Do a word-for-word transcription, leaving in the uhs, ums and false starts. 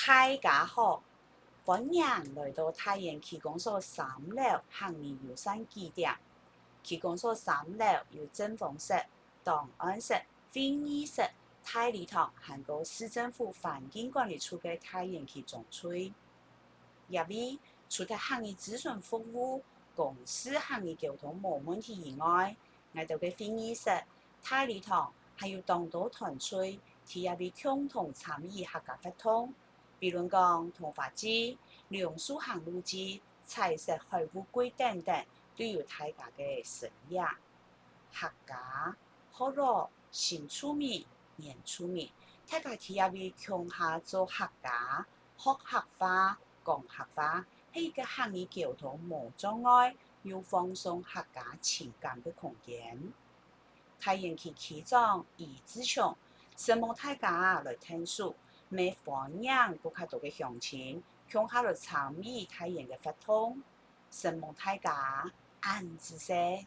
大家好，歡迎來到大園區公所三樓客語友善據點。區公所三樓有正方室、檔案室、會議室、大禮堂，還過市政府環境管理處个大園區總隊。這位除忒客語諮詢服務、公事客語溝通無問題以外，𠊎兜个會議室、大禮堂還有當多團隊，在這位共同參與客家活動，比論講桐花祭、龍樹行路祭、彩色海芋粿等等，都有大家个身影。客家、學老、新住民、原住民，大家在這位共下做客家，學客話、講客話，係一個客語溝通無障礙，又放鬆客家情感个空間。大園區區長余志松承蒙大家來𢯭手，乜歡迎更加多个鄉親共下來參與大園个活動。承蒙大家，恁仔細。